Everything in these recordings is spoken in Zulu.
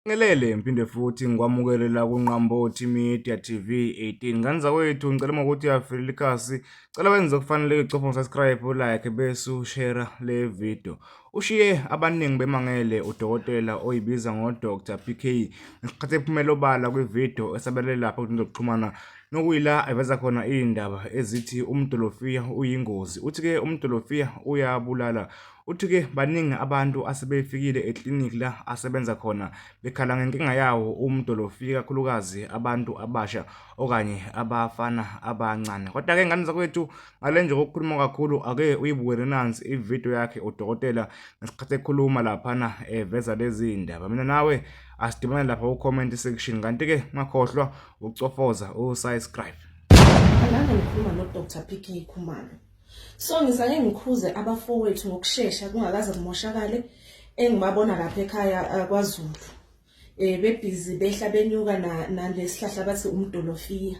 Ngelele ngiphinde futhi ngikwamukele la kuNqambothi Media TV 18. Ngane zakwethu ngicela uma ukuthi uyafilela ikhasi, cela wenze okufanele ucofa subscribe, like bese ushare le video. Ushiye abaningi bemangele udokotela oyibiza ngoDr PK ngesikhathi ephumela obala kwivideo esabelele lapha kwizinto zokuxhumana nokuyila eveza khona iy'ndaba ezithi umdolofiya uyingozi. Uthi-ke umdolofiya uyabulala. Uthi-ke baningi abantu asebefikile eklinikhi la asebenza khona bekhala ngenkinga yawo umdolofi ikakhulukazi abantu abasha okanye abafana abancane. Kodwa-ke ngane zakwethu ngale nje kokukhuluma kakhulu ake uyibukele nansi ividiyo yakhe udokotela ngesikhathi ekhuluma laphana eveza lezi ndaba. Mina nawe asidibane lapha ku-comment section kanti-ke ungakhohlwa ukucofoza usubscribe. Angake ngikhuluma no-Dr PK Khumalo. So ngizake ngikhuze abafowethu ngokushesha kungakaze kumoshakale engibabona lapha ekhaya kwaZulu. Bebhizi behla benyuka nalesihlahla bathi umdolofiya.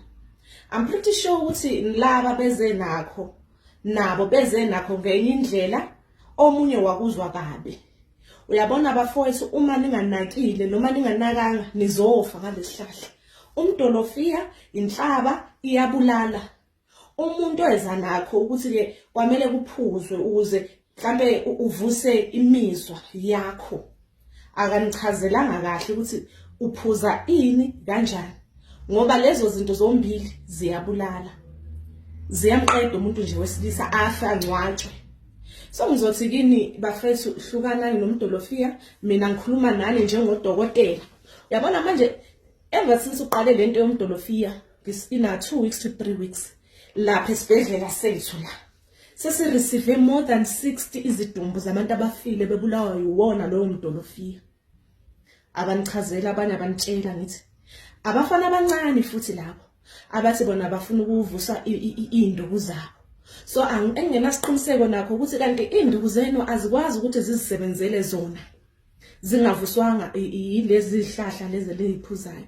I'm pretty sure ukuthi laba beze nakho nabo beze nakho ngenye indlela omunye wakuzwa kabi. Uyabona bafowethu uma ninganakile noma ninganakanga nizofa ngalesihlahla. Umdolofiya inhlaba iyabulala. Umuntu eza nakho ukuthi-ke kwamele kuphuzwe ukuze mhlampe uvuse imizwa yakho, akanichazelanga kahle ukuthi uphuza ini kanjani, ngoba lezo zinto zombili ziyabulala, ziyamqeda umuntu nje wesilisa afe angcwatshwe. So ngizothi kini bafethu, hlukanani nomdolofiya. Mina ngikhuluma nani njengodokotela. Uyabona manje ever since uqale lento yomdolofiya, this in a 2 weeks to 3 weeks lapha esibhedlela sethu la sesi-receive more than 60 izidumbu zabantu abafile bebulawa yiwona lowo mdolofiya. Abanichazela abanye abanitshela ngithi abafana abancane futhi labo abathi bona bafuna ukuvusa iy'nduku zabo. So engingenasiqiniseko nakho ukuthi kanti iy'nduku zenu azikwazi ukuthi zizisebenzele zona zingavuswanga yilezi zihlahla lezi leyiphuzayo.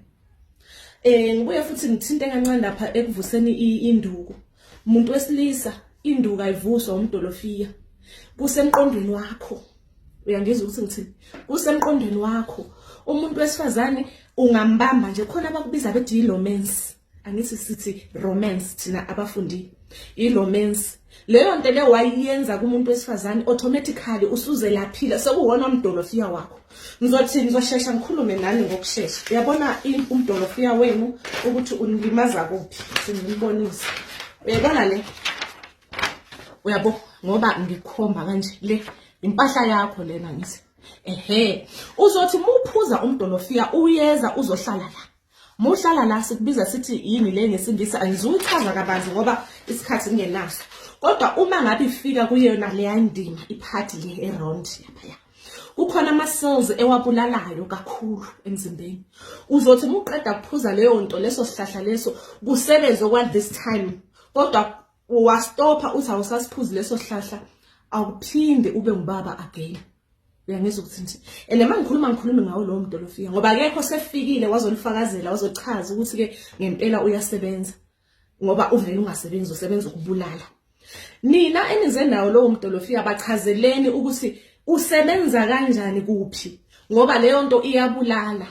Ngibuye futhi ngithinte kancane lapha ekuvuseni induku. Umuntu wesilisa induku ayivuswa umdolofiya. Kusemqondweni wakho. Uyangizwa ukuthi ngithini? Kusemqondweni wakho. Umuntu wesifazane ungambamba nje khona abakubiza bethi yi-romance. Angithi sithi romance thina abafundile. I-romance. Leyo nto le wayenza kumuntu wesifazane automatically usuzelaphile sekuwona umdolofiya wakho. Ngizothi ngizoshesha ngikhulume nani ngokushesha. Uyabona umdolofiya wenu ukuthi unilimaza kuphi? Sengibonise. Uyabona le? Uyabo ngoba ngikhomba kanje le impahla yakho lena ngithi. Ehhe, uzothi muphuza umdolofiya uyeza uzohlala la. Muhlala la sikubiza sithi yini le ngesingisi angizuyichaza kabanzi ngoba isikhathi ngingenaso. Kodwa uma ngabe ifika kuyona leya ndima iphathi le eround laphaya. Kukhona ama-cells ewabulalayo kakhulu emzimbeni. Uzothi uma uqeda kuphuza leyo nto leso sihlahla leso kusebenze kwa this time kodwa wastopha uthi awusasiphuzi leso sihlahla awuphinde ube ngubaba again. Uyangizwa ukuthi nje and uma ngikhuluma ngikhulumi ngawo lowo muntu olofika ngoba akekho sefikile wazolifakazela wazochaza ukuthi ke ngempela uyasebenza ngoba uvele ungasebenzi usebenza ukubulala. Nina enize nawo lowo muntu olofika bachazeleni ukuthi usebenza kanjani kuphi ngoba leyo nto iyabulala.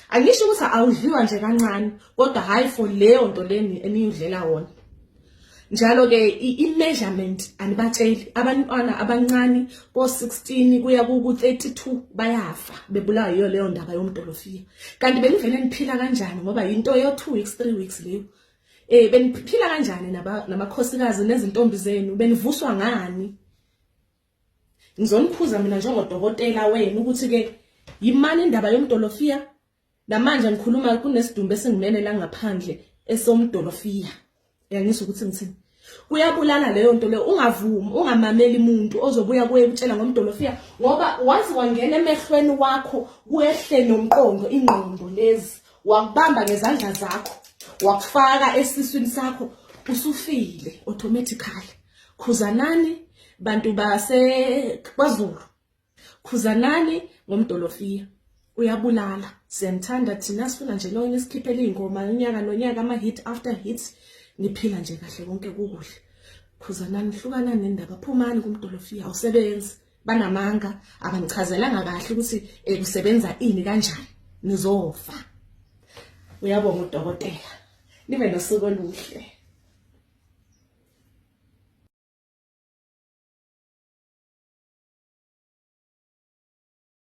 Angisho ukuthi awudliwa nje kancane kodwa hayi for leyo nto leni eniyidlela wona. Njalo ke i-measurement anibatsheli abantwana abancane ko-16 kuya ku-32 bayafa bebulawa yiyo leyo ndaba yomdolofiya. Kanti benivele niphila kanjani ngoba yinto yo-2 weeks 3 weeks leyo. Beniphila kanjani namakhosikazi nezintombi zenu benivuswa ngani? Ngizonikhuza mina njengodokotela wenu ukuthi ke yimani indaba yomdolofiya. Namanje ngikhuluma kunesidumbu esingimele la ngaphandle esomdolofiya. Uyangizwa ukuthi ngithini? Kuyabulala leyo nto leyo, ungavumi, ungamameli umuntu ozobuya kuye kutshela ngomdolofiya ngoba once wangena emehlweni wakho kwehle nomqondo, ingqondo lezi wakubamba ngezandla zakho wakufaka esiswini sakho usufile automatically. Khuzanani bantu base kwaZulu, khuzanani ngomdolofiya uyabulala. Siyanithanda thina, sifuna nje lonke nisikhiphele iy'ngoma unyaka nonyaka, ama-hit after hits, niphila nje kahle konke kukuhle. Khuzanani, hlukanani nendaba, phumani kumdolofiya, awusebenzi. Banamanga, abanichazelanga kahle ukuthi eh, kusebenza ini kanjani. Nizofa. Uyabonga udokotela. Nibe nosuku oluhle.